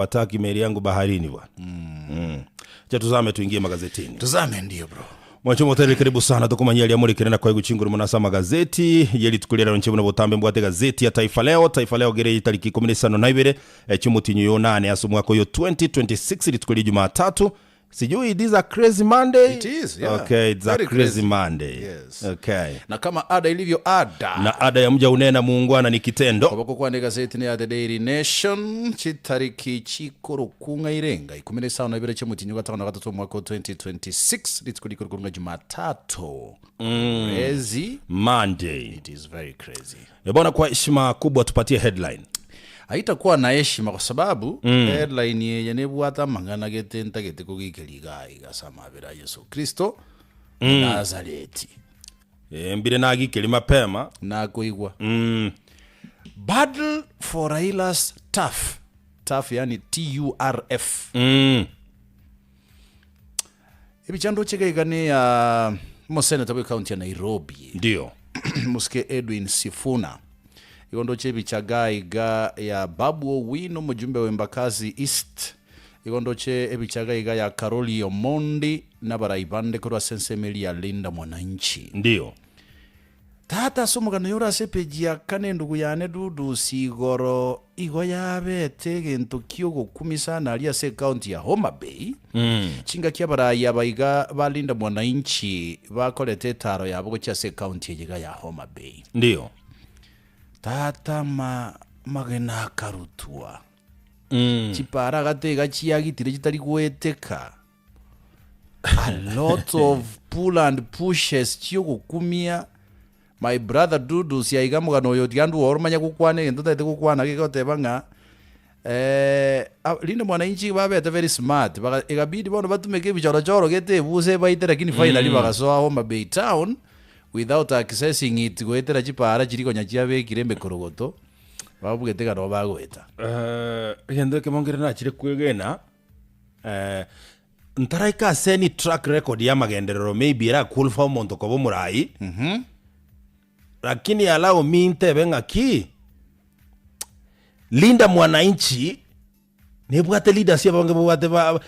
Wataki meli yangu baharini bwana. Mm. Acha tuzame tuingie magazetini. Tuzame ndio bro. Mwancho motere karibu sana tokomanya eria morekere na koegwa chinguru mono ase amagazeti ye rituko riarero nche buna botambe mbwate gazeti ya Taifa Leo. Taifa Leo gere tariki ikomi na isano na ibere eh, chiomotinyi oyo onane ase omwaka oyo 2026 rituko ria Jumatatu. Sijui it is a crazy Monday. It is, yeah. Okay, it's a Very crazy, crazy. Monday. Yes. Okay. Na kama ada ilivyo ada. Na ada ya mja unena muungwana ni kitendo. Koboko kwane egazeti ne ya The Daily Nation chitariki chikorokung'a irenga ikumi na isano na ibere chi'omotienyi o gatano na gatato omwaka o 2026 rituko rikorokorwa ng'a Jumatatu. Crazy. Monday. It is very crazy. Eh, Bwana, kwa heshima kubwa tupatie headline. Haitakuwa na heshima kwa sababu headline eye nebwate amang'ana gete ntagete kogikeria iga iga ase amabera a Yeso Kristo o Nazareti. Eh, mbire nagikeria mapema. Nakoigwa. Battle for Raila's turf, turf yani T-U-R-F. Ebichando chega iga ne ya omoseneta bwe county ya Nairobi. Ndio. Mosike Edwin Sifuna. Igo ndoche ebicha ga iga ya Babu Owino omojumbe wa Embakasi East. Igo ndoche ebicha ga iga ya Caroli Omondi na abarai bande korwa ase ensemo eria ya Linda Mwananchi. Ndio. Tata ase omogano oyo ore ase epeji ya kane endugu yane Dudusi igoro igo yabete egento ki'ogokumisa sana aria ase ecounty ya Homa Bay. Chingaki abarai aba iga ba Linda Mwananchi bakorete etaro yabo gochia ase ecounty eye iga ya Homa Bay. Ndio. Tata ma amagena akarutwa. Chipara agate iga chiagitire chitari goeteka. A lot of pull and pushes chiogokumia my brother Dudus aiga omogano oyo tiga ndwo oromanye gokwana egento otagete gokwana gegoteba ng'a eh, a- rinde mwananchi babete very smart baga ekabidi bono batumeke ebichorochoro gete ebuse ebaite lakini finally bagasoa Homa Bay town without accessing it goetera chipara chiria konya chiabekire emekorogoto babugete iga nabo bagoeta. Eh, egento ekemo nkere nachire kwegena Eh, ntaraika ase any track record y'amagenderero maybe era qualify omonto koba omorai lakini allow me ntebe ng'aki linda mwananchi nebwate leaders abange babwate ba-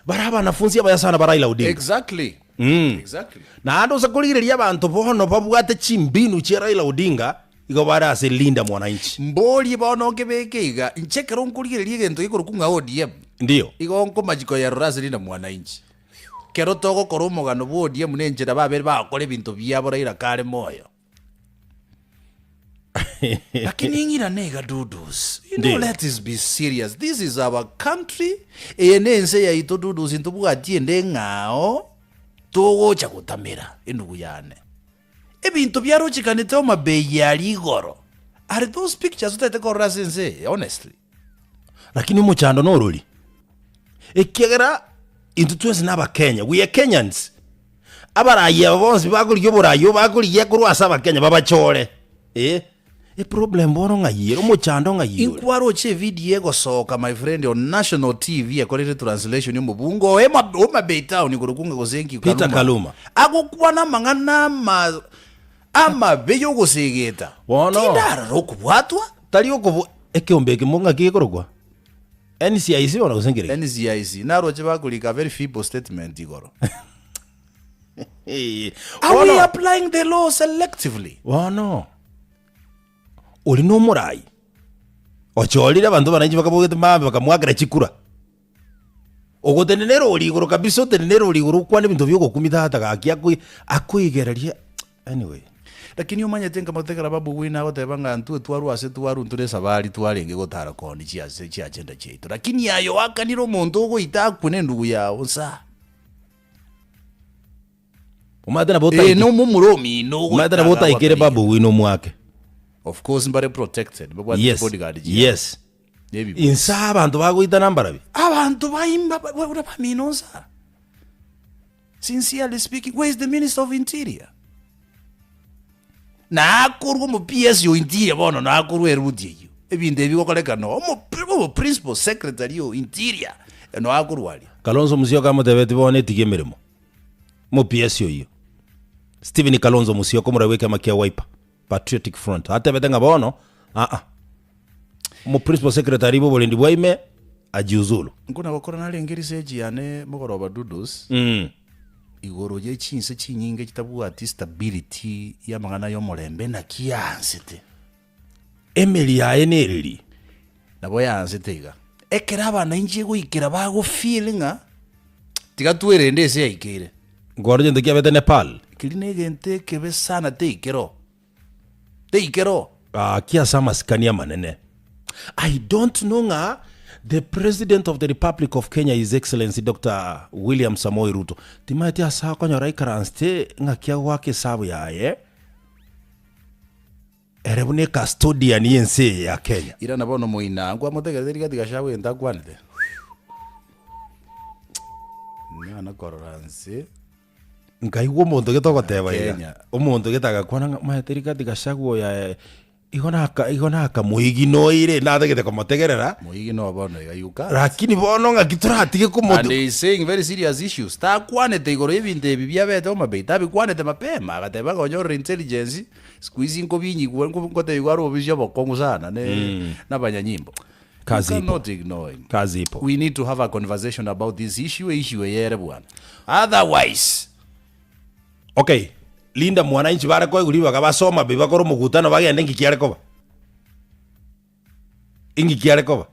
bare abanafunzi abaya sana ba Raila Odinga Exactly. Exactly. naende ose korigereria abanto bono babwate chimbinu chia Raila Odinga igo bare ase Linda Mwananchi. Mborie bono nkebeke iga, inche ekero nkorigereria egento gekorokwa ng'a ODM, Ndiyo. igo nkomachia koyerora ase Linda Mwananchi. Kero togokora omogano bwa ODM na enchera babere bagokora ebinto biabo Raila kare moyo. Lakini ng'irane iga Dudus, you know Ndiyo. let us be serious, this is our country, eye ne ense yaito Dudus ntobwati ende eng'ao togocha gotamera endugu yane. Ebinto biarochekanete omabei aria igoro. Are those pictures otagete korora ase ense eye honestly? Lakini omochando norori, ekiagera intwe twensi na abakenya, we are Kenyans. Abarai aba bonsi bakorigia oborai obo bakorigia korwa ase abakenya babachore eh, eproblem bono ng'ai ere, omochando ng'ai ore. Inkwaroche evideo egosoka my friend on national TV ekorire translation omobunge o Homa Homa Bay town igoro kunga gose nki Peter Kaluma. Agokwana amang'ana ama amabe yogosegeta. Bono. Tindarora okobwatwa. Tari okobu ekeombe ekemo ng'aki gekorokwa NCIC bono gose nkere ki? NCIC naroche bakorika a very feeble statement igoro. Are Are we Bono applying the law selectively? bono oria na omorai ochorire abanto abananchi bakabogete maambia bakamwakera chikura, ogotenena erori igoro kabisa otenene erori igoro okwane ebinto bia ogokumia tata gaki akoi akoigereria anyway. Lakini omanyete nkamotegera Babu Owino agoteba ng'a ntwe twarwa ase twarwa ntore esabari twarenge gotara koonia chiase chiagenda chiaito. Lakini aye oakanire omonto ogoita akwe na endugu yao nsa. Omanyete nabo Ee, otaike nomomura omino omanyete nabo ogoita otaikere agagoaka Babu Owino omwake. Of course mbare protected, babwate Yes, chibodyguard chiabo. yes. Nebibusi. Insa abanto bagoitana mbarabi. Abanto baimba buna bamino nsa. Sincerely speaking, where is the minister of interior? Nakorwa omo PS o interior bono nakorwa eruti eyio. Ebinto ebi bigokorekana omo omo principal secretary o interior no akorwa aria. Kalonzo Musyoka amotebetie bono etige emeremo. Omo PS oyio Stephen Kalonzo Musyoka omorai bw'ekiama kia Wiper Patriotic Front atebete ng'a bono aa omo principal secretary bw'oborendi bwa ime. Ajiuzulu. Nkona gokora narenge research yane mogoroba Dudus, igoro ye chinse chinyinge chitabwati stability y'amang'ana y'omorembe naki yaansete. Emeri yaye nereri. Nabo yaansete iga. Ekero abanainchi egoikera bago feel ng'a tiga twerende ase yaikeire. Nkorora gento kiabete Nepal. Keria negento ekebe sana teikero. Teikero. Gaki ase amasikani amanene. I don't know ng'a the president of the republic of Kenya his excellency Doctor William Samoei Ruto timaeti ase akonyora aikaransete ng'aki agoaka esabu yaye ere buna ecustodian y'ense eye ya Kenya. Irana bono moina, nkwamotegerete Rigathi Gachagua egento akwanete? Nana korora nse. Nkaigwa omonto gete ogoteba iga, Kenya. omonto gete agakwana ng'a omanyete Rigathi Gachagua oyo aye igo naka igo nakamoigina oire natagete komotegerera, Moigina oo bono iga you can't. lakini bono ng'aki toratige And komote he is saying very serious issues. Takwanete igoro y'ebinto ebi biabete Homa Bay, tabikwanete mapema, agateba ng'a onyorire intelligence, siku hizi nkobinyigwa nko nkotebigwa are obobisi obokong'u sana ne nabanyanyimbo. Kazi You ipo. cannot ignore him. Kazi ipo. We need to have a conversation about this issue, issue eye ere bwana. Otherwise, Okay, Linda mwananchi bare koigwa ribaga basoma bi bakore omokutano bagende inki kiare koba? Inki kiare koba?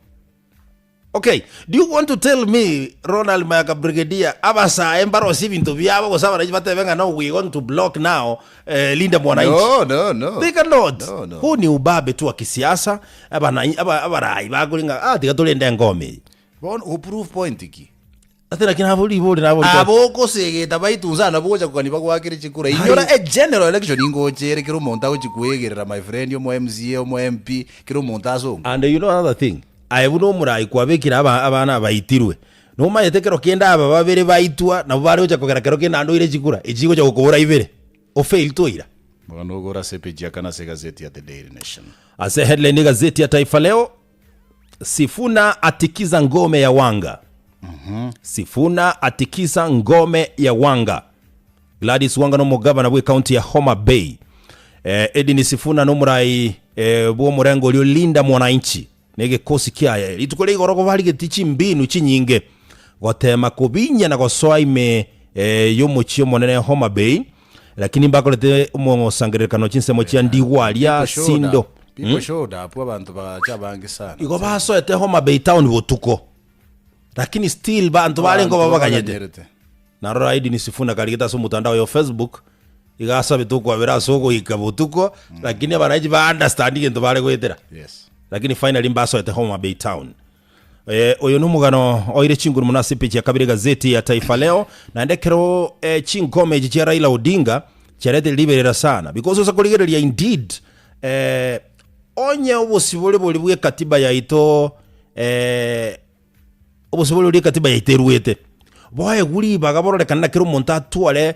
Okay, do you want to tell me Ronald Mayaka Brigadier abasae mbarosie ebinto biabo gose abananchi batebe ng'a no we going to block now eh, Linda mwananchi? no, no, no. They cannot. No, no. Huu ni ubabe tu wa kisiasa abananchi aba- abarai bakori ng'a ah tiga torende engoma eye. Bono go prove point ki? Ase naki nabo ribori nabo rikore. Abo okosegeta baitunsa nabwo gocha kogania bagoakere chikura. Inyora a general election ingocha ere kera omonto agochi koegerera my friend, omo MCA, omo MP, kera omonto asonge. And you know another thing, aye buna omorai kwabekire aba abana baitirwe, nomanyete kero kende aba babere baitwa nabo bare gocha kogera kero kende naende oire chikura, echi chigocha gokobora ibere, ofail toira. Bono ogore ase epeji ya kane ase egazeti ya The Daily Nation. Ase headline y'egazeti ya Taifa Leo, Sifuna atikiza ngome ya Wanga. Sifuna atikiza ngome ya Wanga. Gladys Wanga nomogabana bw'ekaunti ya Homa Bay. Eh, Edwin Sifuna nomorai eh, bw'omorengo oria Linda Mwananchi negekosi kiaye. Rituko ria igoro barigetie chimbinu chinyinge gotema kobinya na gosoa ime eh, y'omochie omonene Homa Bay Lakini mbakorete omosangererekano chinsemo chia Ndigwaria, People showed Sindo. up. People showed up, abanto bagacha abange sana. Igo basoete Homa Bay town botuko. Lakini still banto barenge Abanto babaganyete. babaganyerete. Narora Edwin Sifuna karigete ase omotandao oye o Facebook, iga asabete okwabera ase ogoika botuko, lakini abananchi ba understand egento bare goetera. Yes. Lakini finally mbasoete Homa Bay town. Eh, oyo nomogano oire chinguru mono ase epeji ya kabere egazeti ya Taifa Leo naende ekero eh, chingoma echi chia Raila Odinga chiaretire riberera sana because ose korigereria indeed eh, onye obosibore bori bwa ekatiba yaito eh, obosibore bori ekatiba yaito erwete boegwe ribaga bororekane na kera omonto atware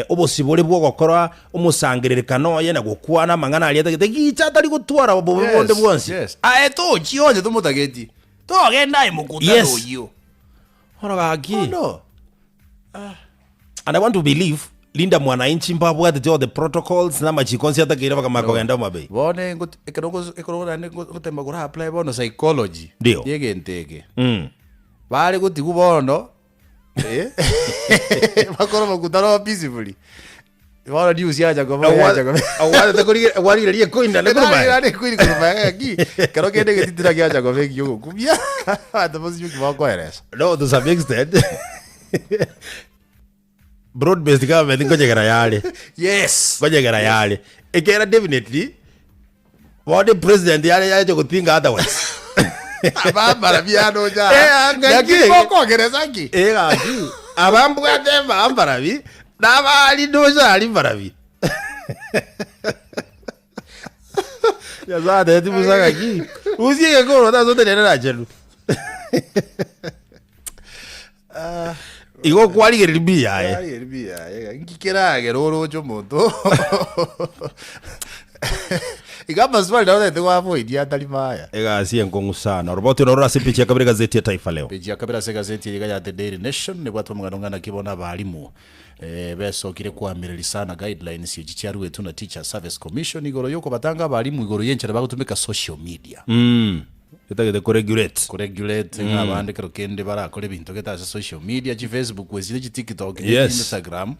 Obosibore bw'ogokora omosangererekano oye na gokwana amang'ana aria atagete, gicha atari gotwara bobe bonde Yes, bwonsi. yes. Aye tochia onye tomotageti, togenda aye mokutano Yes. oyio. Bono gaki. Bono. And I want to believe Linda Mwananchi mbabwatete all the protocols na amachiko onsi atakeire bakamanya kogenda Homa Bay. Bono engo- ekero ngos- ekero naende ngo- ngotema kora apply bono psychology Ndio. yegento eke. Mm. Bare gotigwa bono Eh? Bakore omokutano oo peacefully. Bono news yacha koba yacha koba. Ogwatete korige- gwarigereria ekoina ne korwa maega. Nari kwiri korwa maega ki. Kero kende getitira giacha koba ekio ogokumia. Abanto bonsi nyoki bakoeresa. No, to some extent. Broad based government nkonyegera yare. Yes. Nkonyegera yare. Ekera definitely bono president yare yache gotinga otherwise. Abambara biano ja. Eh, anga Naki ki? bokogeresa ki? Eh, gaki. Abambwate bambarabi nabari ndochari mbarabi. Nyasaye atebeti Musa gaki. Rusia egekoro tasotenene nachenu. Igo kwarigereria mbuya aye. Kwarigereria mbuya aye. Nki keragere oroche omonto? Iga amaswali naro otagete goavoidia atari maya. Egasi enkong'u sana. Oroboti oro rore ase epeji ya kabere egazeti ya Taifa Leo. Peji ya kabere ase egazeti eye iga ya The Daily Nation nebwate omogano ng'a naki bono abalimu eh, besokire koamereri sana guidelines echi chiaruetwe na Teachers Service Commission igoro yokobatanga abalimu igoro y'enchera bagotumeka social media. Etagete koregulate. Koregulate ng'a abande kero kende barakore ebinto gete ase social media, chifacebook echire, chitiktok, ne Yes. chiinstagram,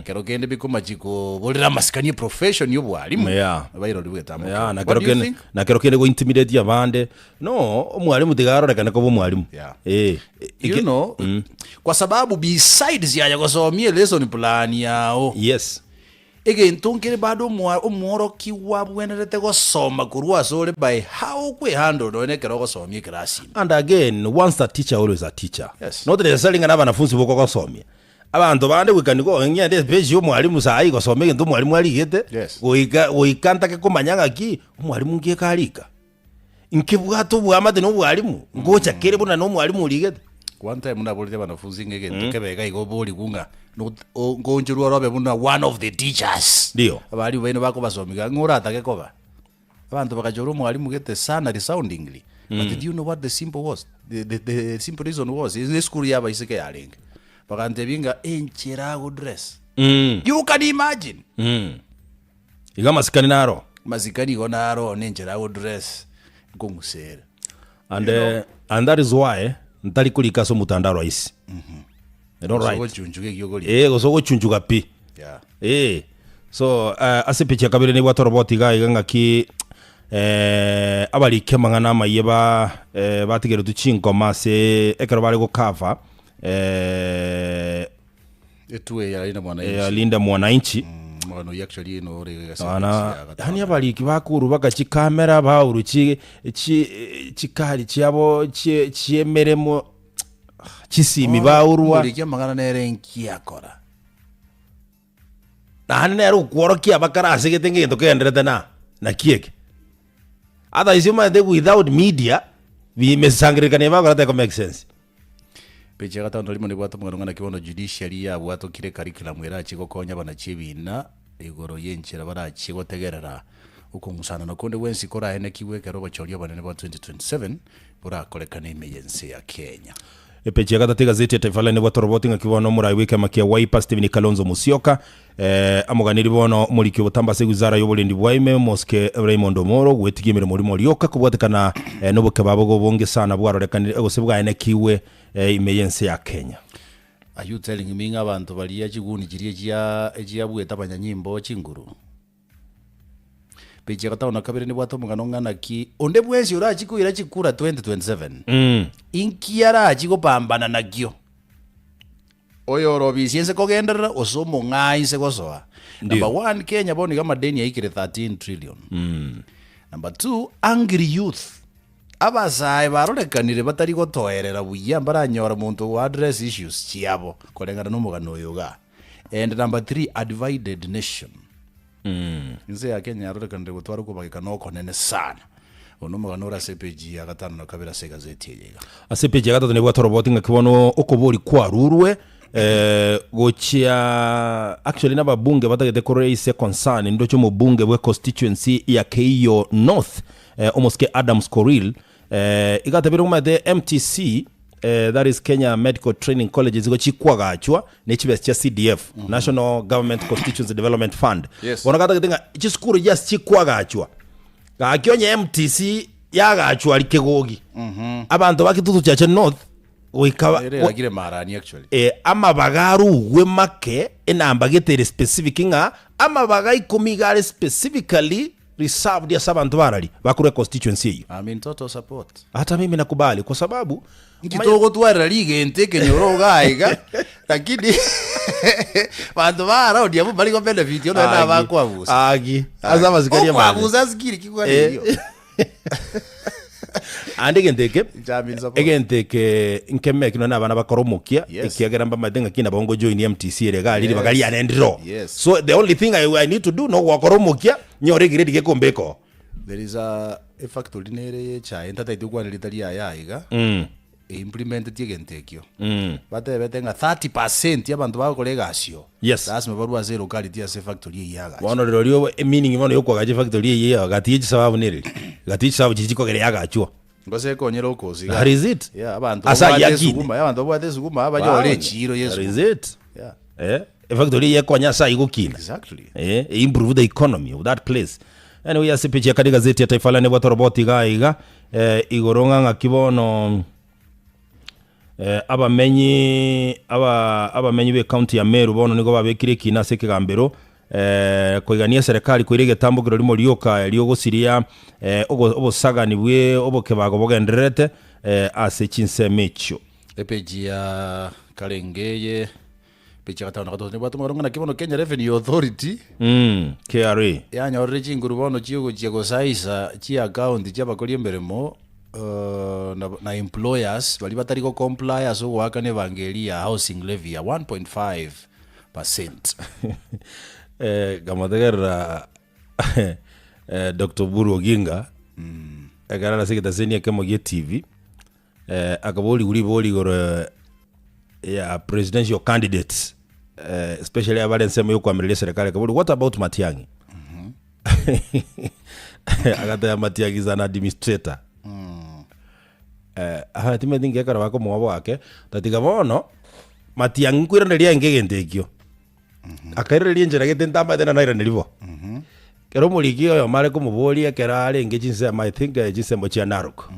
kero kende bikomachi koborera amasikani eprofession ya obwarimu, Yeah. bairori bwetamboke. Yeah, na What kero do you kende think? na kero kende gointimidate abande no omwarimu tiga arorekane koba omwarimu Yeah. Eh, You eke- know, kwa sababu besides yaya gosomia elesson plan yao, yes Egento nkere bado omworokigwa abwenerete gosoma korwa asore by how okwehandle nonya nekero ogosomia ekerasi ime. And again, once a teacher always a teacher. Yes. Not necessarily ng'a nabanafunsi boka ogosomia. Abanto bande goika nigo ng'ende epage ya omwalimu saa hii gosoma egento omwalimu arigete, Yes. goika goika ntake komanya ng'aki, omwalimu nki ekarika? Nkebwate oboamate na obwalimu, ngocha kere buna na omwalimu origete. One time naborire abanafunsi ng'a egento kebe iga iga oborigwe ng'a not- o- ngoncherwa ore obe buna one of the teachers. Ndio. Abalimu baino bakobasomi iga ng'a oratake koba. Abanto bagachora omwalimu gete sana resoundingly. But do you know what the simple was? The, the, the simple reason was, ase esukuru ya abaiseke yarenge. Bagantebia ng'a enchera agodress. You can imagine. Iga amasikani naro. Masikani igo naro one enchera agodress nkong'usere. And, eh, and that is why ntari korika ase omotandao rahisi. I don't Gose write. ogochunchuga ekio okorika. Eh, gose ogochunchuga pi. Yeah. Eh. So, eh, ase epicha ya kabere nibwate oroboti iga iga ng'aki eh, abariki amang'ana amayia ba eh, batigeretwe chinkoma ase ekero bare gokava eh, Etue ya Linda Mwananchi. ya Linda Mwananchi. Omogano oyio actually no ore gase Ana yani abariki bakoru baka chikamera bauru chi chi chikari chiabo chie chiemeremo chisimi baurwa Omoriki amang'ana nere nki akora. Naende nere okworokia abakare ase gete ngento kegenderete na naki eke. Otherwise omanyete without media bi mesangererekano eye bagokora teko make sense. Page ya gatano rimo nebwate omogano ng'a naki bono judiciary yabwatokire curriculum erachie gokonya abanachie ebina igoro y'enchera barachie gotegerera okong'usanana konde gwensi koraenekigwe ekero obochori obonene bwa 2027 borakorekane ime y'ense ya Kenya. Epeji ya gatato egazeti ya Taifa Leo nebwate oroboti ng'aki bono omorai bw'ekiama kia Wiper Stephen Kalonzo Musyoka eh, amoganiri bono omoriki obotambe ase ewizara y'oborendi bwa ime Mosike Raymond Omoro gwetigia emeremo rimo rioka kobwatekana eh, nobokebaba obonge sana bwarorekanire gose bwaenekiwe eh, ime y'ense ya Kenya. Are you telling me ng'a abanto baria chiguni chiria chia echiabuete abanyanyimbo chinguru? Page ya gatano na kabere nebwate omogano ng'a naki onde bwensi orachie koira chikura 2027 inki arachie gopambana nakio? Oyore obisi ense kogenderera gose omong'aa inse gosoa. Ndio. Number one, Kenya bono iga amadeni aikire 13 trillion. Number two, angry youth. Abasae barorekanire batari gotoerera buya mbaranyora monto ogo address issues chiabo koreng'ana nomogano oyo igaa. And number three, a divided nation. Ense ya Kenya yarorekanire gotwara okobagekana okonene sana. Oyo nomogano ore ase epeji ya gatano na kabere ase egazeti eye iga. Ase epeji ya gatato nebwate oroboti ng'aki bono okobori kwarurwe eh, gochia actually nababunge batagete koraise concern ndoche omobunge bwe constituency ya Keiyo North eh, omosike Adams Korir eh, iga atabire omanyete MTC eh, that is Kenya Medical Training Colleges igo chikwagachwa ne chibesa chia CDF National Government Constituency Development Fund Yes. bono gatagete ng'a chisukuru just chikwagachwa gaki onye MTC yagachwa aria kegogi abanto ba Kitutu Chache North goika ba- Ere eragire marani actually. eh, amabaga arugwe make enamba gete ere specific ng'a amabaga ikomi iga are specifically reserved ase abanto barari bakorwa econstituency eyio. I'm in total support. Hata mimi nakubali kwa sababu Inki togotwarera rigento ekenyoro iga iga lakini banto ba around abwo mbari go benefit onye na abakwabusa. Agi ase amasikari amane. Okwabusa ase kiri kigwanerio. Ande egento eke Inche I'm in support. egento eke nkeme ekio nonye abana bakore omokia Yes. ekiagera mbamaete ng'aki nabo ngojoin MTC ere iga aria ribaga Yes. riane ndiro. Yes. So the only thing I, I need to do nogokora omokia nyore egrade gekombeka oo. There is a efactory nere ye echae ntataeti gokwana rieta riaye aiga eimplementeti egento ekio batebete ng'a 30% y'abanto bagokora egasi oo Yes. lasima barwe ase elocality ase efactory eyio yagachwa. Bono rirorio emeaning bono yokoagacha efactory eyio eye gati ye chisababu nereri? Gati ye chisababu chiria chikogera yagachwa. Gose ekonyere okosi iga. That is it. Yeah, abanto Ase ayio babwate akine. esuguma, abanto babwate esuguma banyore Wow. echiro ye That is esuguma. it. Yeah. Eh, efactory eye ekonya ase ayio gokina. Exactly. Eh, improve the economy of that place. Anyway, ase epeji ya kane egazeti ya Taifa Leo nebwate oroboti iga iga. Igoro ng'a ng'aki bono abamenyi aba abamenyi b'ecounty ya Meru bono nigo babekire ekina ase ekegambero koigania eserekari koira egetambokero rimo rioka ri'ogosiria obosagani bwe obokebago bogendererete ase chinsemo echio. Epeji ya karenge eye Epeji ya gatano na gatato nebwate omogano ng'a naki bono Kenya Revenue Authority KRA. yanyorire chinguru bono chiogochia gosaisa chiakaunti chi'abakori emeremo na na employers baria batari go comply ase ogoakana ebango eria ya housing levy ya 1.5 percent. Nkamotegerera Doctor Oburu Oginga ekero are ase egetaseni ekemo gie TV. Akaborigwa ribori igoro ya presidential candidates especially abare ensemo yokoamereria eserekari akaborigwa what about Matiang'i? Agateba Matiang'i is an administrator. Abana timanyeti nki ekero bakomoa boake, tatiga bono Matiang'i nkoiraneria aenge egento ekio. Akairaneria enchera gete ntamanyete naro nairaneria bo. Ekero omoriki oyomo are komoboria ekero arenge chinsemo I think chinsemo chia Narok.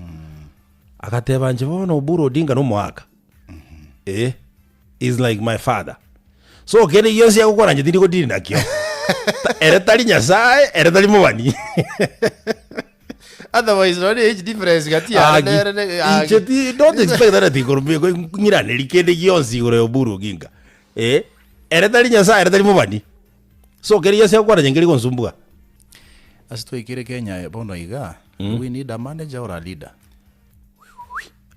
Agateba inche bono Oburu Odinga nomoaka. Eh, is like my father. So kende gionsi agokwana inche tindi godili nakio. Ere tari Nyasaye, ere tari mobani. Otherwise nonye ne age difference gati yaye Agi, nere ne agi. inche ti don't expect that ati ng'iraneri kende gionsi igoro ya Oburu Oginga. Eh, ere tari Nyasaye, ere tari mobani. So keri gionsi agokwana inche nkeri gonsumbua. Ase twaikire Kenya bono iga, do we need a manager or a leader?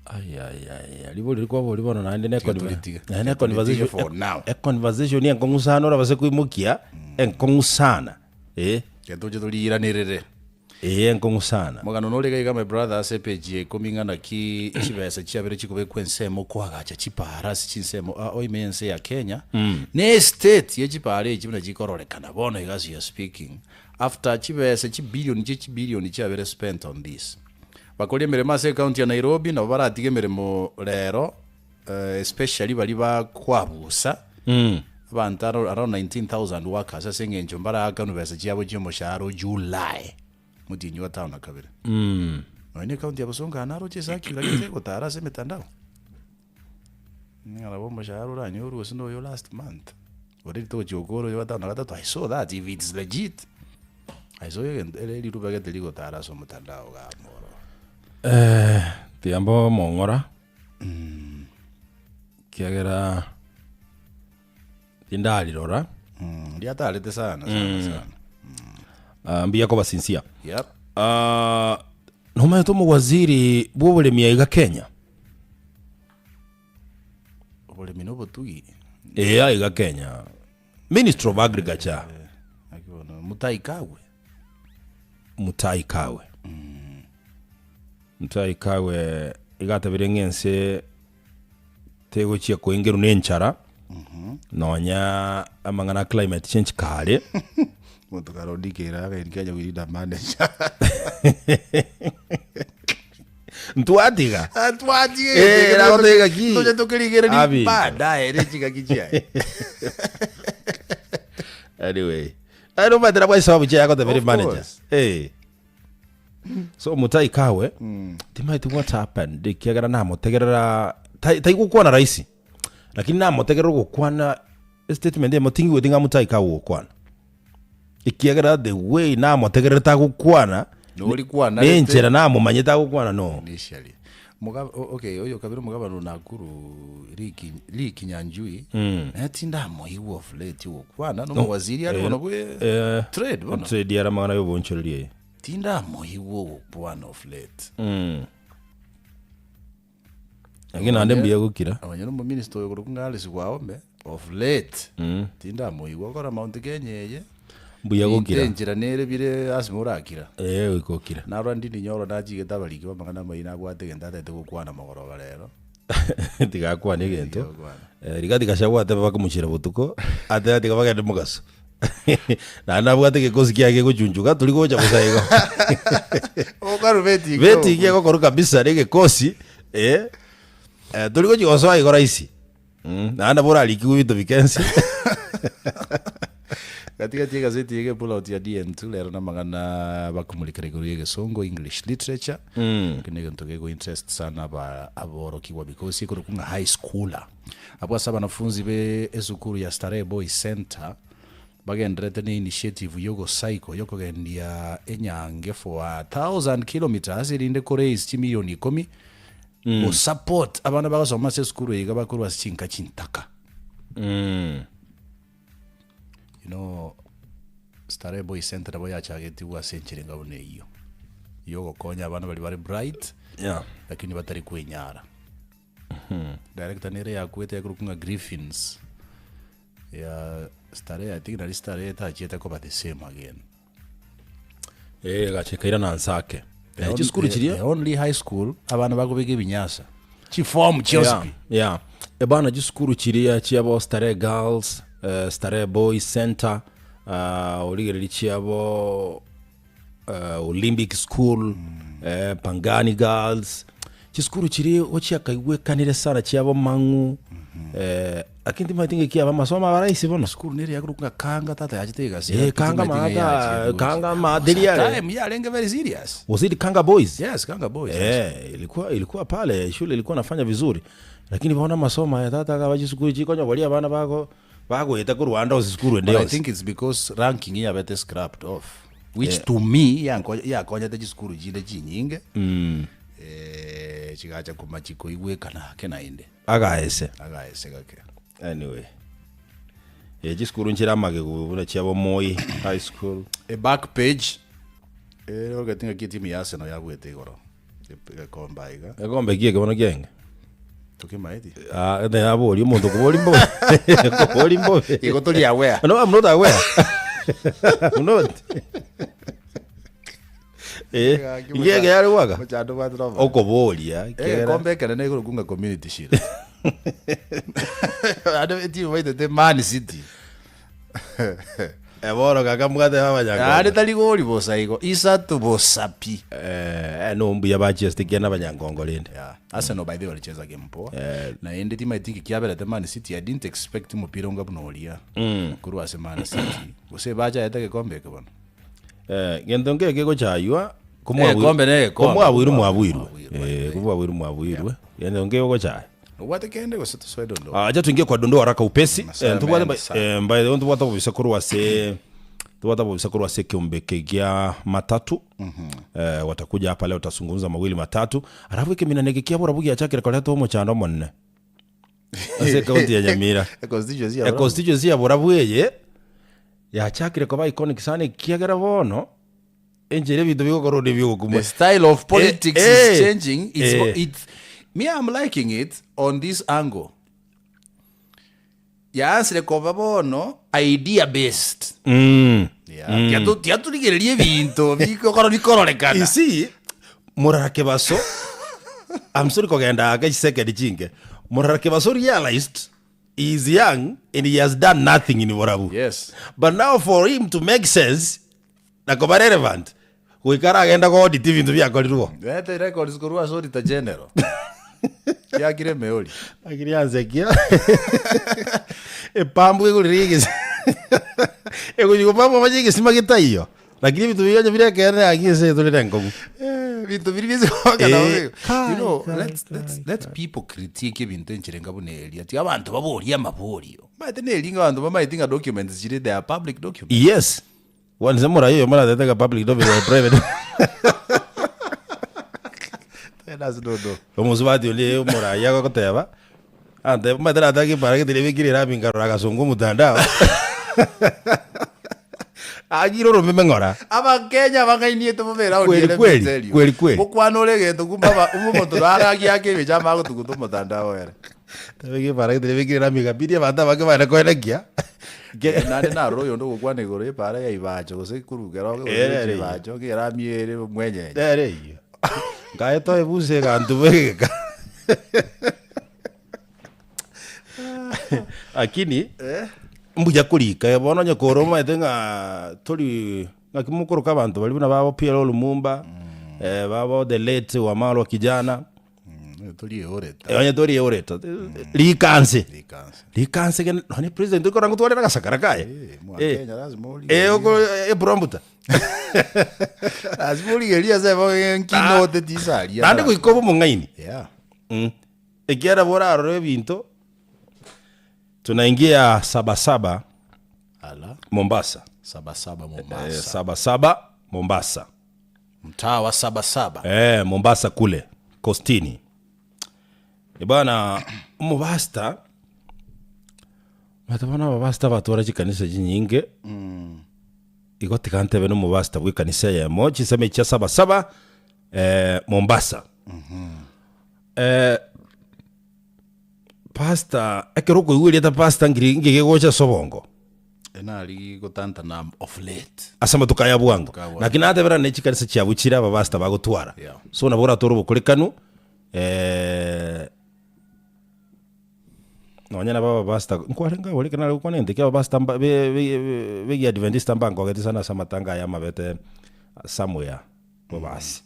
Ai, ai, ai, ribori rikwaboria bono naende ne Tiga conver- toritige. naende Tiga toritige conversation for now. e conversation enkong'u sana orabase koimokia enkong'u sana eh. Tiga toche toriiranerere. Ee enkong'u sana. Omogano nore iga iga my brother ase epage ya ikomi ng'a naki chibesa chiabere chikobekwa ensemo koagacha chipara ase chinsemo ao ime y'ense ya Kenya na estate ye chipara echi buna chikororekana bono iga as we are speaking after chibesa chibillion chie chibillion chiabere spent on this. Bakori emeremo ase ecounty ya Nairobi nabo baratige emeremo rero especially baria bakwabusa abanto around 19,000 workers ase eng'encho mbaraakanu besa chiabo chia omoshahara o July motienyi wa tano na kabere. Nonya na ecounty ya Bosongo aa naroche ecircular gete egotara ase emetandao ng'a nabo omoshahara oranyorwe gose noyo last month already togochia gokora oyo wa tano na gatato I saw that if it's legit I saw egento ere riruba gete rigotara ase omotandao igaa omororo. Tiga mbe omong'ora. Ekiagera tindarirora. Riatarete sana sana sana. Ah, mbuya koba sincere. Yep. Ah, nomanyete omowaziri bw'oboremi aiga Kenya? Oboremi na obotugi. Ee aiga Kenya. Minister of Agriculture. Naki bono Mutahi Kagwe. Mutahi Kagwe. Mutahi Kagwe iga atabire ng'a ense tegochia koingerwa na enchara nonya amang'ana a climate change kare. Omonto kare ondikera againi Kenya we need a manager. Ntwatiga. Twatiga Eh, nagoteba ki? Toche tokerigereria Abinto. baadaye ne chingaki chiaye. Anyway, aye nomanyete nabwo esababu chiaye agotebera Of manager. course. Eh. So Mutahi Kagwe, timaeti what happened ekiagera namotegerera tai- taigokwana rahisi lakini namotegerera ogokwana estatement eyemo tingigweti ng'a Mutahi Kagwe ogokwana ekiagera the way namotegererete agokwana Nori kwanarete. nenchera namomanyete agokwana no Initially. Muga, o- okay, oyo kabere omogabana o Nakuru Lee Lee Kinyanjui naye tindamoigwa of late ogokwana nomowaziri are bono bwe eh, trade bono trade yare amang'ana ya obonchoreria eye tindamoigwa ogokwana of late Lakini naende mbuya gokira Onye nomominister oyo korokwa ng'a Alice Wahome of late tindamoigwa okora Mount Kenya eye Mbuya gokira. Enchera nere bire lasima orakira. Ee goika okire. Narora ndini nyoro nachigete abariki b'amang'ana amayia nabwate egento atagete gokwana mogoroba rero. Tiga akwane egento. Tiga akwane. Eh, Rigathi Gachagua atebe bakomochiera botuko, atebe tiga bagende mogaso. Naende nabwate egekosi kiaye gegochunchuka, tori gocha bosa igo. Okoru beti Beti gegokorwa kabisa na egekosi, eh, eh, tori gochi gosoa igo rahisi. Mm, naende nabo orarikigwe ebinto bike ense. Gati gati y'egaseti eye pull-out ya DN2 rero namang'ana bakomurekera igoro y'egesongo English literature Eke negento gego interest sana aba aborokigwa because ekorokwa ng'a high schooler. Abwo ase abanafunzi be esukuru ya Starehe Boys Centre bagendererete ne initiative yogocycle yokogendia enyange for 1000 kilometres erinde ko raise chimilioni ikomi gosupport abana bagosoma ase esukuru eye iga bakorwa ase chinka chintaka. You know, Starehe Boys Centre nabo yachagetigwe ase enchera enga buna eyio, yogokonya abana baria bare bright Yeah. lakini batari kwenyara. Director nere yakwete yakorokwa ng'a Griffins ya Starehe, I think nari Starehe etachiete koba the same again. Eh, gacha ekairana nsake. The Eh, on- chisukuru the- chiria the only high school abana bakobeka ebinyasa chiform chionsi Yeah, pi yeah. Ebana chisukuru chiria chiabo Starehe Girls, eh, Starehe Boys Center, uh, origereria chiabo uh, Olympic School, eh, Pangani Girls. Chisukuru chiria gochiakaigwekanire sana chiabo Mang'u, eh, lakini timanyeti ng'aki aba amasomo aba rahisi bono. Esukuru nere yakorokwa ng'a Kanga tata yachete egasi Eh, Kanga maata, Kanga maadili yale. Time yarenge very serious. Was it Kanga Boys? Yes, Kanga Boys. Eh, ilikuwa ilikuwa pale shule ilikuwa nafanya vizuri lakini bona masomo aya tata akaba chisukuru chikonya boria abana bako bagoeta korwa ande ase sukuru ende But I yonsi think it's because ranking yabete scrapped off which to me yanko- yakonyete chisukuru chinde chinyinge eh, chigacha koma chikoigwekana ake naende Agaese. Agaese gake. Anyway. Eh, chisukuru nchire amagegu buna chiabo Moi High School. A back page eh, ogeti ng'aki etimu ya Arsenal yabwete igoro egekombe aiga. Egekombe ki eke bono kiaenge? Tokimaeti. Ah, ne abori omonto kobori mbobe. Kobori mbobe. Igo tori aware. No, I'm not aware. I'm not. Eh, inki eke yare gwaka? Mochando bwate roba. Okoboria, ekiagera- Egekombe ekenene igoro kunga community shield. Ande etimu baitete Man City. Eboro kaka mbwate abanyangongo. Ande tari gori bosa igo, isato bosa pi. Eh, no mbuya bachieste ekiagera nabanyangongo rende. Yeah. Arsenal by the way walicheza game poa. Naende timaeti inki kiaberete Man City I didn't expect omopira onga buna oria korwa ase Man City. Gose bachaete egekombe eke bono. Eh, gento nkere kegochaywa, Egekombe na egekombe. komwabuirwe mwabuirwe. Mwabuirwe, Eh, komwabuirwe mwabuirwe. Gento nkere ogochaya. Obwate kende gose tosoe dondoo? Ah, acha tuingie kwa dondoo haraka upesi. Masaa Eh, ntobwate mengi sana. eh, by the way ntobwate obobisa korwa ase ntobwate obobisa korwa ase ekeombe eke gia matatu. Eh, watakuja hapa leo tutazungumza mawili matatu. Alafu ekeminana eke kia borabu giachakire koreta omochando omonene. Ase ekaunti ya Nyamira. Econstituency ya Borabu. Econstituency ya Borabu eye yachakire koba iconic sana ekiagera bono enchera ebinto bigokorwa onde biogokumwa. The style of politics Eh, is eh, changing. It's, eh. it's, me, I'm liking it on this angle. Yaansire koba bono idea based. Mm. Yeah. Tiatu- Tiaturigereria ebinto bikokora bikororekana. You see, Morara Kebaso, I'm sorry kogenda ake chisekendi chinke. Morara Kebaso realized he is young and he has done nothing in Borabu. Yes. But now for him to make sense na koba relevant, goika aragenda go audit ebinto biakorirwe. Reta records korwa ase Auditor General. Kiakire emeori. Lakini yansekia epambu egorire egesi egochi gopambwa amache egesima getaiyo lakini ebinto biria onye bire ekeene aki ense eye torire enkong'u. Ebinto biria biase goaka nabo Eh, bigo. kai, You know, kai, let's, let's, let people critique ebinto enchera enga buna eria. Tiga abanto baborie amaborio. Omanyete na eri ng'a abanto bamaeti ng'a documents chire they are public documents. Yes. Kwanza moraia oyo moratete ng'a public document or private. Togende ase dodo. Omosubati onde omoraia agoteba, antebia omanyete nataka epaara gete nebekire erami nkarora agasonga omotandao. Agire oromeme ng'ora. Abakenya bang'ainiete bobe round Kweli ere let me kweli, tell you. kweli kweli. Gokwana ore egento kumbe aba kumbe omonto naro agiake ebicha amanye gotuguta omotandao ere. Tabeka epaara gete nebekire erami ekabidi abanto abange bare koenekia. Naende narora oyonde ogokwana igoro y'epaara ya Ibacho gose korwa Keroka gose Ere gochia ere eyio. Ibacho, ng'a erami ere mwenyenye. Nere eyio. Nkaye toe ebusa egantuba egeka. Lakini, mbuya korika bono onye kore omanyete ng'a tori ng'aki mokoroka abanto baria buna babo PLO Lumumba, babo the late Wamalwa Kijana. Onye tori eoreta. Onye tori eoreta. Rikanse. Rikanse. Rikanse gene nonye president okora ngotwarera agasakara kaye. Eh, mwa Eh. Kenya lazima origererie. Eh, oko eprompter. Lazima origererie ase ebo nkinote tisaria. Naende goika obe omong'aini. Yeah. Mm. Ekiagera borarore ebinto tunaingia sabasaba Ala. Mombasa. Sabasaba Eh, Mombasa. sabasaba Mombasa. Mtaa wa Sabasaba. Eh, Mombasa kule Kostini. Eh, bwana omobasta omanyete bono ababasta batwara chikanisa chinyinge igo tiga ntebe na omobasta bwa ekanisa eyemo chinsemo echi chia sabasaba eh, Mombasa. Eh, pastor ekero okoigwa erieta pastor ngiri ngige gocha ase obongo. Nari gotantana of late. Ase amatuko aya bwango. Amatuko aya bwango. Naki natebera ne chikanisa chiabwo chire abapastor bagotwara. Yeah. So nabo oratore obokorekanu eh, nonya nabo abapastor nkwarenge abwo ekero nare gokwana egento ekia abapastor mba be- be- begiadventista mbankogeti sana ase amatanga aya amabete somewhere bobasi.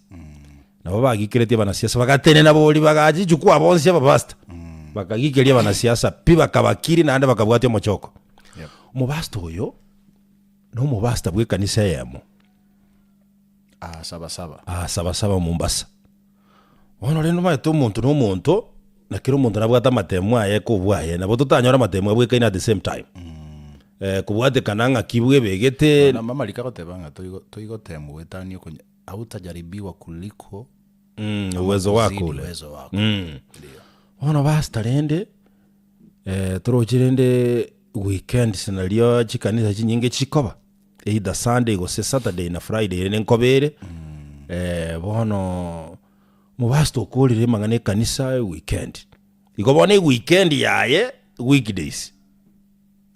Nabo bagikeretie abanasiasa bagatenena bori bagacha ejukwaa bonsi abapastor bakagikeria abanasiasa pi bakabakiri naende bakabwatia omochoko. Yep. Omopastor oyo na omopastor bw'ekanisa eyemo Ah, sabasaba. aa sabasaba Mombasa. Bono rende omanyete omonto na omonto, na kera omonto nabwate amatemo aye kobua aye, nabo totanyore amatemo abwekaine at the same time. Kobwatekana ng'aki bwebegete. Nabo amariko agoteba ng'a toigo toigotemwa goetania okonya hautajaribiwa kuliko Mm, uwezo wako kuzidi ule. uwezo wako. Mm. Ndio. Bono pastor rende toroche rende weekends nario chikanisa chinyinge chikoba, either Sunday gose Saturday na Friday rende nkoba ere, bono omopastor okorire amang'ana ekanisa weekend, igo bono eweekend yaye weekdays.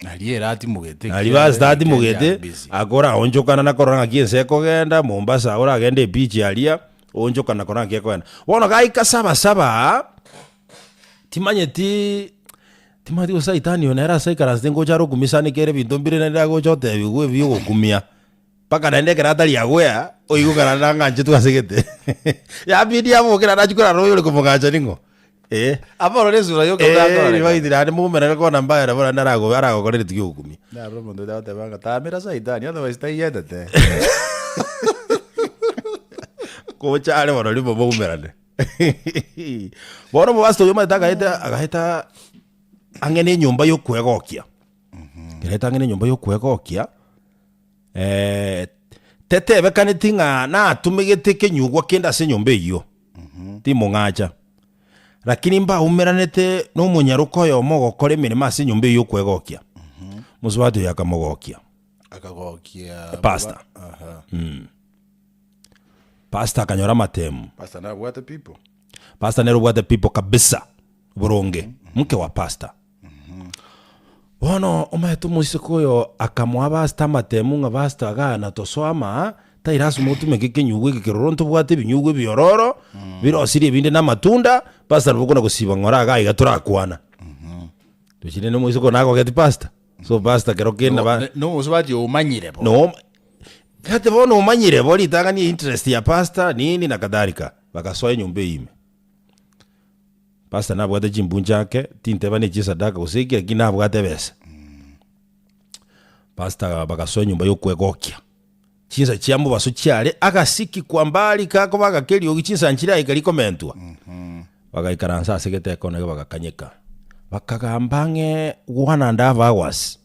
Nario ere atimogete Nario ekiagera pastor weekend atimogete, are busy. akoraonchokana na korora ng'aki ense ekogenda, Mombasa oragende ebeach aria, oonchokana korora ng'aki ekogenda. Bono gaika sabasaba aa, timanyeti timanyeti gose saitani oyo nere ase aikaransete ngocha are okumisaneka ere ebinto mbire naende agocha otebiwa ebi ogokumia, mpaka naende ekero atari aware, oigwe kara nang'anchetwe ase gete. Yabidi aboke naende achie korara oyore komong'ancha ning'o? Eh. Aborore esura yoka Eh, buna akororeka. ribaiti naende moumerane kona mbaya nabo naende arago aragokore rituko ogokumia. Nabere omonto oria agoteba ng'a tamera saitani otherwise taiyetete. Gocha are bono rimo moumerane. Bono omopastor oyo omanyete agaeta agaeta ang'e na enyomba ya okwegokia, agaeta ang'e na enyomba ya okwegokia, tetebekaneti ng'a natumegete ekenyugwa kende ase enyomba eyio, timong'acha. Lakini mbaumeranete na omonyaroka oyomo ogokora emeremo ase enyomba eyio ya okwegokia, mosubati oyo akamogokia. Akagokia Pastor. Aha. Pastor akanyora amatemu. Pastor nabwate people. Pastor nere obwate people kabisa boronge mke wa pastor. Bono omanyete omoiseke oyo akamoa pastor amatemu ng'a pastor igaa natosoa ama tai lasima otumeke ekenyugwa eke keroro ntobwate ebinyugwa ebiororo birosirie ebinde na amatunda pastor nabo okona gosiba ng'ora igaa iga torakwana. Tochire na omoiseke oyo nagogeti pastor so pastor kero kende naba Nomosubati omanyire bo. no Gati bono omanyire bo ritang'ani interest ya pastor nini na kadhalika. Bagasoa enyomba eyio ime. Pastor nabwate chimbuncha ake, tinteba ne chisadaka gose ki lakini nabwate ebesa. Pastor bagasoa enyomba ya okwegokia. Chinsa chia mobaso chiare agasiki kwa mbali gakoba agake eriogi chinsa nchiraika rikomentwa. Bagaikaransa ase geteko naki bagakanyeka. Bakagamba ang'e one and half hours.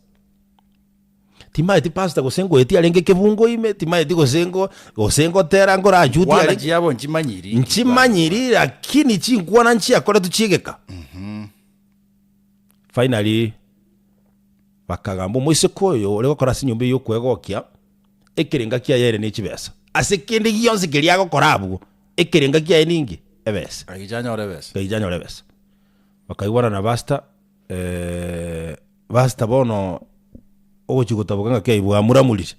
Timaeti pastor gose ngoetie arenge ekebungo ime, timaeti gose ngo gose ngotera ngorachutie Kwana arenge. chiabo nchimanyiri. Nchimanyiri lakini chinkwana nchiakoretwe chiegeka. Finally, bakagamba omoiseke oyo ore gokora ase enyomba eye yokwegokia, ekerenga kiaye ere ne chibesa. Ase kende gionsi keria agokora abwo, ekerenga kiaye ninki? Ebesa. Gaicha anyore ebesa. Gaicha anyore ebesa. Bakaigwana na pastor, Pastor bono ogochia gotaboka ng'aki aye bwamuramurire.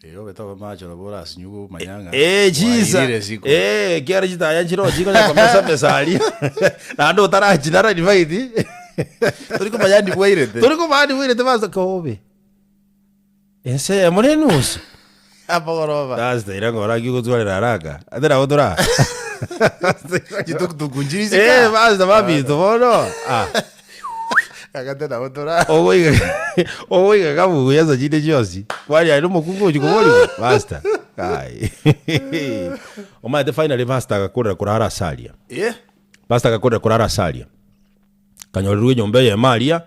Eeh obete obe macho nabo orasinywe omanya ng'a Eh, chisa wairire siku. eh, ekiagera chitaya nchire oo chikonya komesa mesa aria naende otarachinara ribaiti Tori komanya ndi bwairete. tori komanya ndi bwairete pastor kobe ense eyemo na enusu Amagoroba. Pastor ira ng'ora ki ogotwarera haraka ate nabo toraa. Chitukutuku nchiri Eh, isiko. pastor baminto bono. Ah. Agate nabo tora. Ogoiga ogoiga kabuya ase chinde chionsi. Kwani aye nomokungu ogochi koborigwa pastor. Kai. Omanyete finally pastor agakorera korara ase aria. Eh. Pastor agakorera korara ase aria. Akanyorerwa enyomba eyemo aria,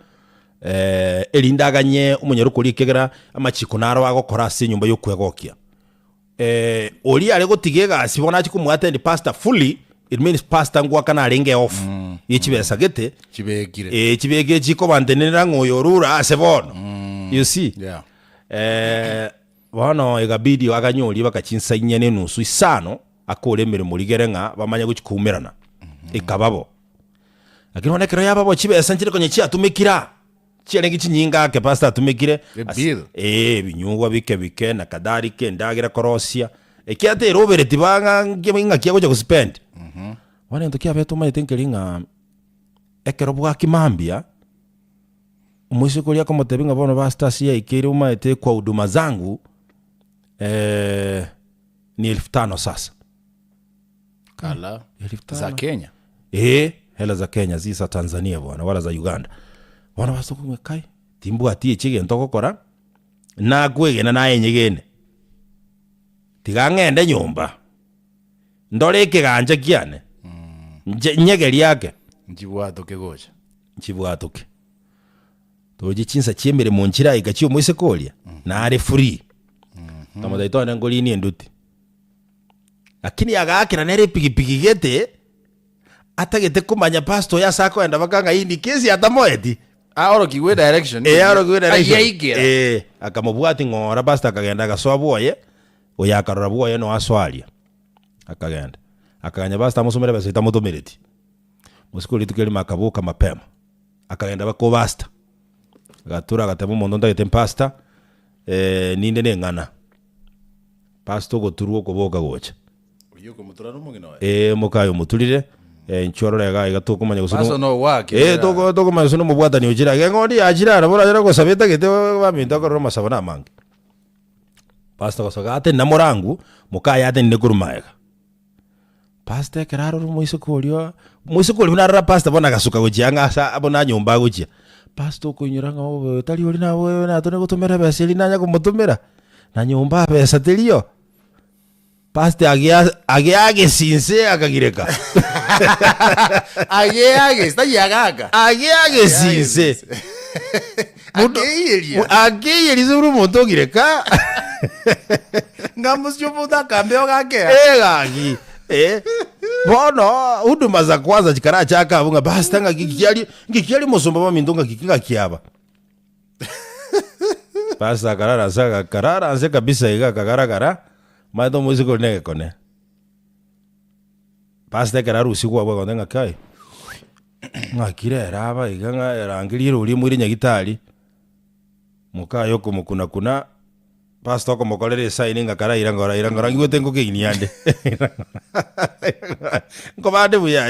eh, erinde aganye omonyaroku oria ekiagera amachiko naro agokora ase enyomba y'okwegokia. Eh, oria are gotiga egasi bono achie komoattend pastor fully, it means pastor ngoakana arenge off ye chibesa gete, Chibekire. eh, chibekire chikobantenenera ng'a oyo orure ase bono. You see? Yeah. Eh, bono ekabidi aganye oria mpaka chinsa inye na enusu isano, akore emeremo rigere ng'a bamanye gochia koumerana. Ekaba bo. Lakini bono ekero yaba bo chibesa nchire konya chiatumekire aa, chiarenge chinyinga ake pastor atumekire, ase Ebill. eh, ebinyugwa bike bike na kadhalika, endagera korosia, ekiagera terobereti ba ng'a nki ng'aki agocha gospend. Bono egento kiabete omanyete nkeri ng'a ekero bwaki mambia, omoiseke oria akomotebia ng'a bono pastor ase yaikeire omanyete kwa huduma zangu ni elfu tano sasa. Kala Elfu za tano. Kenya. Ee, hela za Kenya si za Tanzania bwana wala za Uganda. Bono base kong'we kai, timbwati echi egento ogokora, nakwegena naye nyegene. Tiga ng'ende nyomba, ndore ekegancha kiane, nche nyegerie ake, Nchibwatoke gocha. nchibwatoke. Toche chinsa chi'emeremo nchiraika chi'omoiseke oria, nare free. Nkamotebia togende nkorinie enduti. Lakini agaakera nere epigipigi gete, atagete komanya pastor oyo ase akoenda mpaka ng'a in case atamoeti. Aorokigwe direction. Eh, aorokigwe direction. Ayaikera. Eh, akamobwati ng'ora pastor akagenda agasoa bwoye, oyo akarora bwoye noe asoa aria. Akagenda. Akaganya pastor amosomere ebesa etamotomereti. Mosike rituko erimo akaboka mapema, akagenda mpaka obastor. Agatura agateba omonto ntagete mpastor, ninde na eng'ana. Pastor ogoturwa okoboka gocha. Oyio okomotura nomong'ina oye. Ee, mokaye omoturire, eh, inchuo orore iga iga tokomanya gose Pastor no- nowake. Eh, toko- tokomanya gose nomobwatani ochire iga eng'ondi yachire aro bono achare gosaba etagete baminto akorora amasabo na amange. Pastor gosoka atenena morangu, mokaye atenene korwa magega. Pastor ekero arora omoiseke oria, omoiseke oria buna arora pastor bono agasuka gochia ang'e ase buna nyomba agochia. Pastor okoinyora ng'a obe tari oria naboe natone gotomera ebesa eria nanya komotomera, na nyomba besa teriyo. Pastor agia agia agesinse akagireka. Agia agesi, tari agaka. Agia agesinse. Akeiyeria. Akeiyeria ase buna omonto ogireka. Ng'a mosio omonto akambeo ogakea. Eh, gaki. Eh. Bono huduma za kwanza chikarachaka abwo ng'a pastor ng'aki kiari ng'aki kiari mosomba baminto ng'aki ki ng'aki aba. Pastor akarara ase agakarara nse kabisa iga akagaragara, omanyete omoiseke oria negekone. Pastor ekero arusigwe abwo agotebi ng'a kai, ng'aki rero aba iga ng'a erangeria erori emoire nyagitari, mokaye okomokuna kuna, pastor okomokorera esaini ng'a karaira ngora ira ngora ngigwete ngokeinia ande. Nkobande buya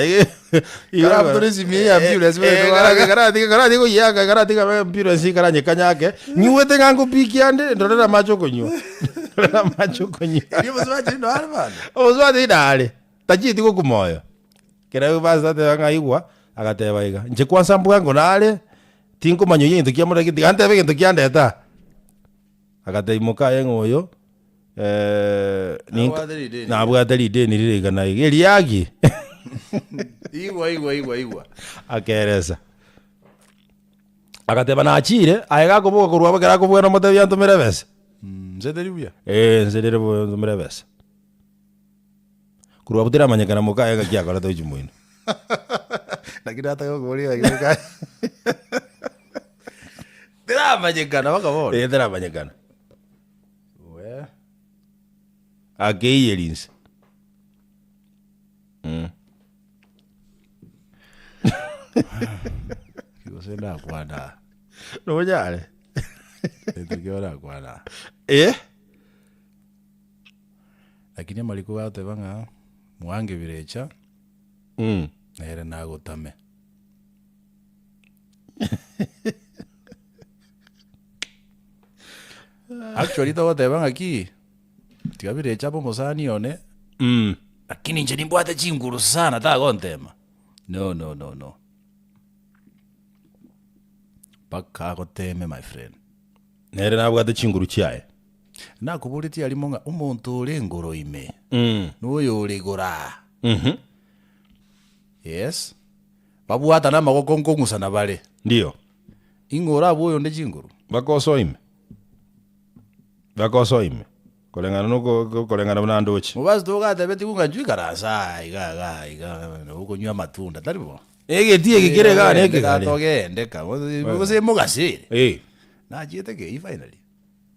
Karabutore esimi eye ya ambulance bwete goaka. karatiga karatiga koyiaka karatiga ambulance karanyekanye ake, ngigwete ng'a ngopikia ande ndorere amache okonywa, ndorere amache okonywa. Erio omosubati noare bande. Omosubati nare, tachieti gokwa moyo. Ekero pastor ateba ng'a aigwa, agateba iga, inche kwanza mbwango nare, tinkomanya oyio egento kiamoreta tiga ntebe egento kiandeta aa. Agatebia mokaye ng'a oyo ninka- Nabwate rideni. nabwate rideni rire iga na iga, eriaki Igwa igwa igwa igwa. akeresa. Agateba nachire, aye gakoboka korwa abwo ekero akobwena omotebia antomere ebesa. Nse teri buya. Eh, nse rere buya antomere ebesa. Korwa abwo teramanyekana mokaye ng'aki akorete gochia moino. Naki nataka gokoboria ng'aki mokaye. Teramanyekana mpaka bono. Eh, teramanyekana. Wee. Akeiyeria inse. Mm. Gose ndakwana. Nonyare. Gento ki orakwana. Eh? Lakini amariko gateba ng'a mwange birecha Mm. nere nagotame. Actually togoteba ng'aki tiga birecha abe omosani one Mm. Lakini inche nimbwate chinguru sana tagontema. No no no no. Mpaka agoteme my friend. Nere nabwate chinguru chiaye. Nakoboretie arimo ng'a omonto ore engoro ime noyo ore igoro aa. Yes. Babwatane amagoko nkong'usana bare. Ndio. Ing'o orabue oyonde chinguru? Mpaka osoe ime. Mpaka osoe ime. Koreng'ana noko koreng'ana buna ndoche. Mobasi togatebetigwe ng'a inchuo ikaranse aa iga iga iga okonywa amatunda, tari bo? Egetii eke kere igaa nekegare. Togende ka, gose mogasere. Eh. Nachiete kei finally.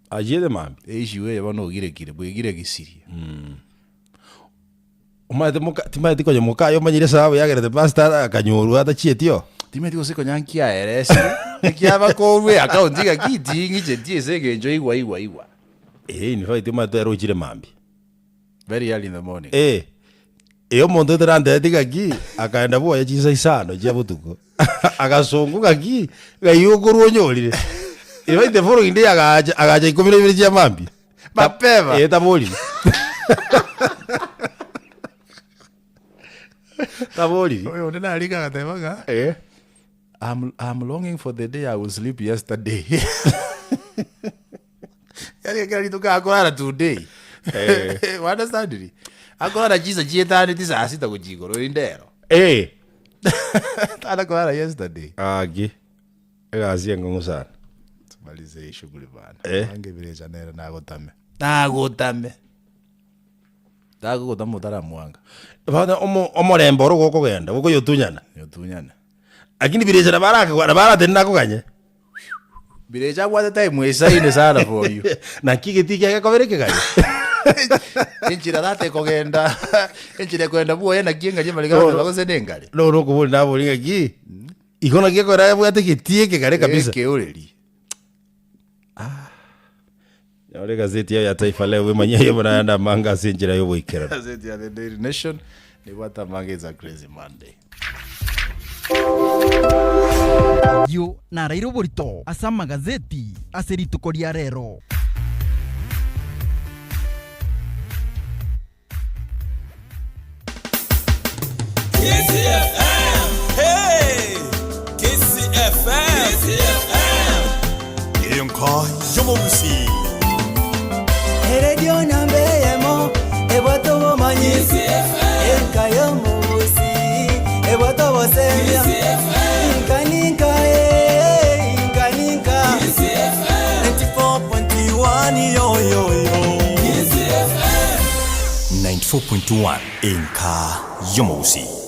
Achiete mambia. Eissue eye bono ogirekire, bwegiregisirie. Omanyete moka timanyeti konya mokaye omanyire esababu yagerete pastor akanyorwa atachieti oo. Timanyeti gose konya nkiaeresire, ekiaba korwa eaccount ng'aki ting'icheti ase eng'encho igwa igwa igwa. Eh, in fact omanyete ere ochire mambia. Very early in the morning. Eh, eh omonto otarantebeti ng'aki, akaenda bwoye chinsa isano chia botuko, agasongo ng'aki, ng'ai okorwa onyorire. In fact the following day agacha, agacha ikomi na ibere chia mambia. Mapema. Eh, taboriri. Taboriri. Oyo onde narika agateba ng'a Eh. I'm, I'm longing for the day I will sleep yesterday. Yaani ekero rituko akorara today. Eh. You understand me? Akorara chisa chietane saa sita gochia igoro rinde ero. Eh. Tana korara yesterday. Aki. Egasi enkong'u sana. Tumalize hii shughuli bana. Eh. Mange birecha nere nagotame. Nagotame. Tagogotama otaramwanga. Bono omo- omorembe oro gokogenda gokoyotunyana. Yotunyana. Lakini birecha nabo arakogwa nabo aratende nakoganye. Birecha abwate time esaine sana for you. Naki egetii kiaye gekobera ekegare. Enchera tata ekogenda enchera ekogenda bwoye naki engari emare goteba gose nengare. Nono okobori nabori ng'aki, igo naki ekogera abwate egetii ekegare kabisa. Ekeoreri. Nyora egazeti yaye ya Taifa Leo bwemanyie aye buna ayande amange ase enchera y'oboikeranu. Gazeti ya The Daily Nation nebwate amange it's a crazy Monday. Ayio naraire oborito ase amagazeti ase rituko ria rero. Enka y'omogusii. Eredio namba eyemo ebwate obomanyi enka y'omogusii ebwate obosemia inka ninka eh, inka ninka 94.1 yoyoyo 94.1 Enka y'omogusii.